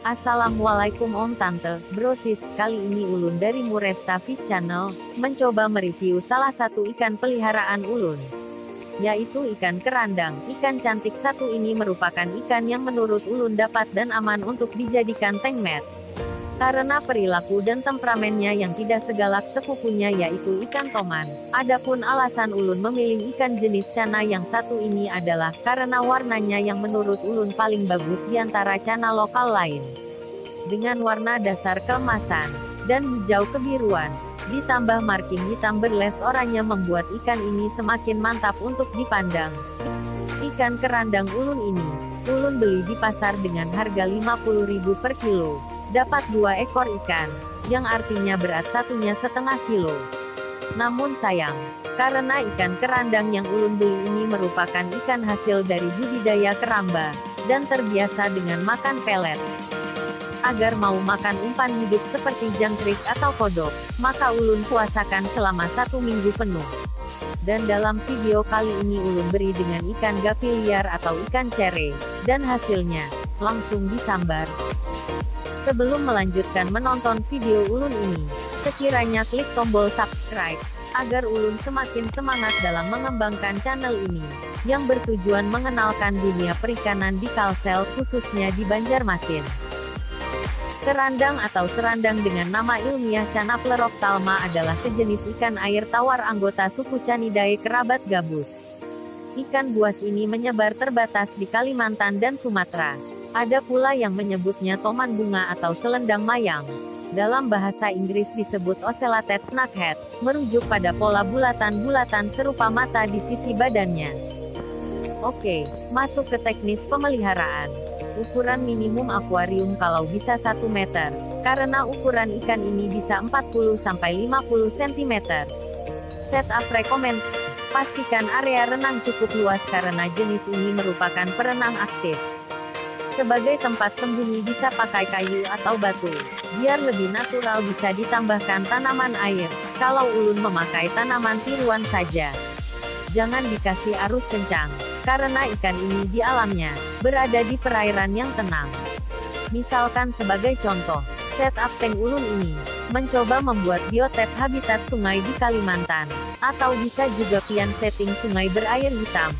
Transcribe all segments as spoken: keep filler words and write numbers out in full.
Assalamualaikum Om Tante, Bro Sis, kali ini ulun dari Muresta Fish Channel, mencoba mereview salah satu ikan peliharaan ulun, yaitu ikan kerandang. Ikan cantik satu ini merupakan ikan yang menurut ulun dapat dan aman untuk dijadikan tengmet. Karena perilaku dan temperamennya yang tidak segalak sepupunya yaitu ikan toman. Adapun alasan ulun memilih ikan jenis cana yang satu ini adalah karena warnanya yang menurut ulun paling bagus di antara cana lokal lain. Dengan warna dasar keemasan dan hijau kebiruan, ditambah marking hitam berles oranye membuat ikan ini semakin mantap untuk dipandang. Ikan kerandang ulun ini, ulun beli di pasar dengan harga lima puluh ribu per kilo. Dapat dua ekor ikan, yang artinya berat satunya setengah kilo. Namun sayang, karena ikan kerandang yang ulun beli ini merupakan ikan hasil dari budidaya keramba, dan terbiasa dengan makan pelet. Agar mau makan umpan hidup seperti jangkrik atau kodok, maka ulun puasakan selama satu minggu penuh. Dan dalam video kali ini ulun beri dengan ikan gapi liar atau ikan cere, dan hasilnya, langsung disambar. Sebelum melanjutkan menonton video ulun ini, sekiranya klik tombol subscribe, agar ulun semakin semangat dalam mengembangkan channel ini, yang bertujuan mengenalkan dunia perikanan di Kalsel, khususnya di Banjarmasin. Kerandang atau serandang dengan nama ilmiah Cana plerocthalma adalah sejenis ikan air tawar anggota suku Canidae kerabat gabus. Ikan buas ini menyebar terbatas di Kalimantan dan Sumatera. Ada pula yang menyebutnya toman bunga atau selendang mayang. Dalam bahasa Inggris disebut ocellated snakehead, merujuk pada pola bulatan-bulatan serupa mata di sisi badannya. Oke, masuk ke teknis pemeliharaan. Ukuran minimum akuarium kalau bisa satu meter, karena ukuran ikan ini bisa empat puluh sampai lima puluh sentimeter. Setup recommend. Pastikan area renang cukup luas karena jenis ini merupakan perenang aktif. Sebagai tempat sembunyi bisa pakai kayu atau batu. Biar lebih natural bisa ditambahkan tanaman air. Kalau ulun memakai tanaman tiruan saja. Jangan dikasih arus kencang, karena ikan ini di alamnya, berada di perairan yang tenang. Misalkan sebagai contoh, setup tank ulun ini, mencoba membuat biotop habitat sungai di Kalimantan, atau bisa juga pian setting sungai berair hitam.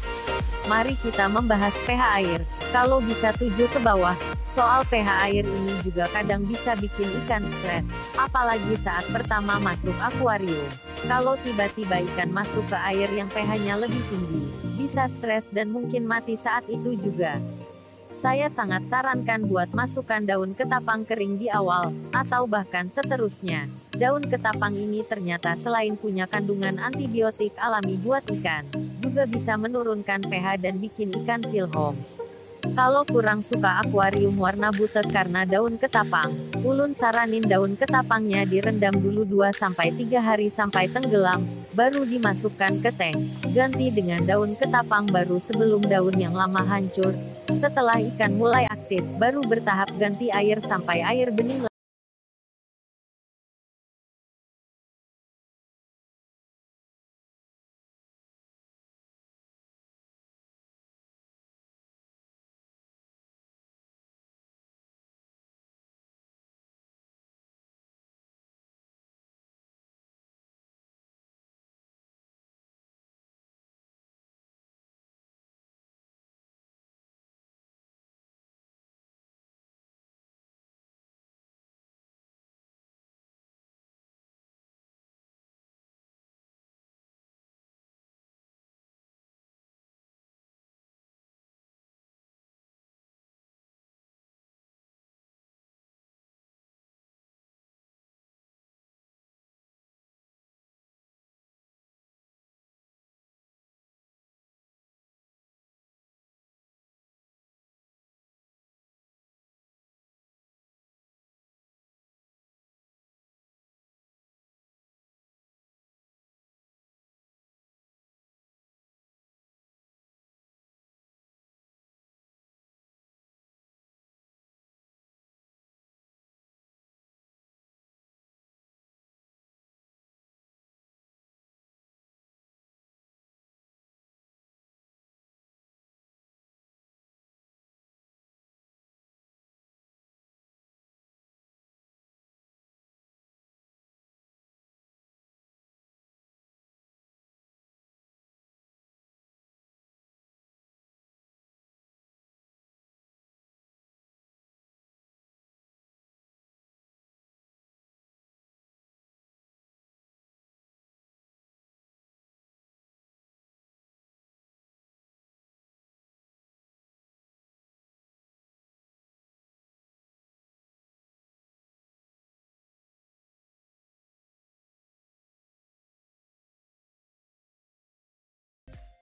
Mari kita membahas pH air, kalau bisa tujuh ke bawah, soal pH air ini juga kadang bisa bikin ikan stres, apalagi saat pertama masuk akuarium. Kalau tiba-tiba ikan masuk ke air yang pH-nya lebih tinggi, bisa stres dan mungkin mati saat itu juga. Saya sangat sarankan buat masukkan daun ketapang kering di awal, atau bahkan seterusnya. Daun ketapang ini ternyata selain punya kandungan antibiotik alami buat ikan, juga bisa menurunkan pH dan bikin ikan feel home. Kalau kurang suka akuarium warna butek karena daun ketapang, ulun saranin daun ketapangnya direndam dulu dua sampai tiga hari sampai tenggelam, baru dimasukkan ke tank. Ganti dengan daun ketapang baru sebelum daun yang lama hancur. Setelah ikan mulai aktif, baru bertahap ganti air sampai air bening